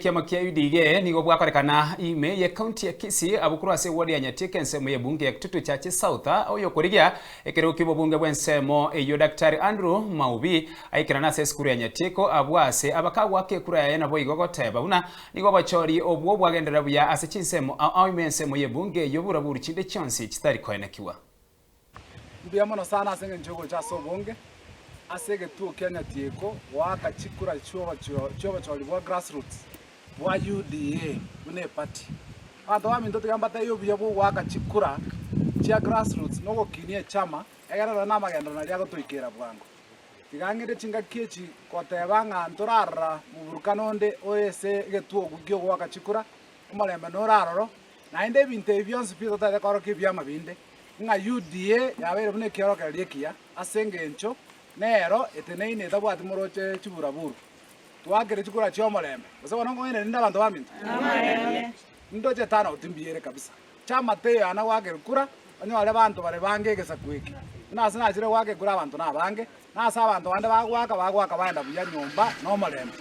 bw'ekiama kia UDA nigo bwakorekana ime y'ecounty ya Kisii abwo korwa ase eward ya Nyatieko ensemo y'ebunge ya Kitutu Chache South oyokorigia ekerogo ki'obobunge bw'ensemo eyio Daktari Andrew Maubi aikerane ase esukuru ya Nyatieko abwo ase abakagwaka ekura yaye naboigo goteba buna nigo obochori obwo bwagenderera buya ase chinsemo ao ao ime ensemo y'ebunge eyio buraburu chinde chionsi chitari koenekiwa. Mbuya mono sana ase engencho y'ogocha ase obonge ase egetuo kia Nyatieko goaka chikura chi'obochori bwa grassroots bwa UDA buna eparty. Abanto baminto tiga mbatebie obuya bwa ogoaka chikura chia grassroots na ogokinia echama egere nonye namagenderero naria agotoikera bwango. Tiga ng'ende chingaki echi goteba ng'a ntorarora moburukano onde ore ase egetuo ki'ogoaka chikura, omorembe nore aroro, naende ebinto ebi bionsi pi totaete koorokia ebiama binde. Ng'a UDA yabeire buna ekiorokererio ekiya ase engencho nero eteneine etabwati moroche chiburaburu. Twakire chikura chi'omorembe. Gose bono nkong'aina rinde abanto baminto? Ndoche tano timbiyere kabisa. Chama teiyo yana goaka ekura onyore banto bare bange egesaku eke. Buna ase nachire goaka ekura abanto nabange, na ase abanto bande bagoaka bagoaka baenda buya nyomba nomorembe.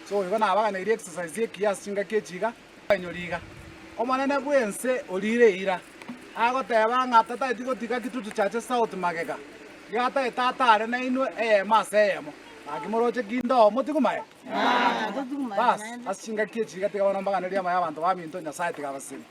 So igo nabaganeirie exercise ekiya ase chingaki echi iga. Bainyore iga, Omonene bw'ense oriire eira, agoteba ng'a tataeti gotiga Kitutu Chache South magega, iga ataete atare nainwe eyemo ase eyemo. Naki moroche ki ndoo motigwe Bas, ase chingaki echi iga tiga bono mbaganerie amaya abanto baminto, Nyasae tiga abasesenie.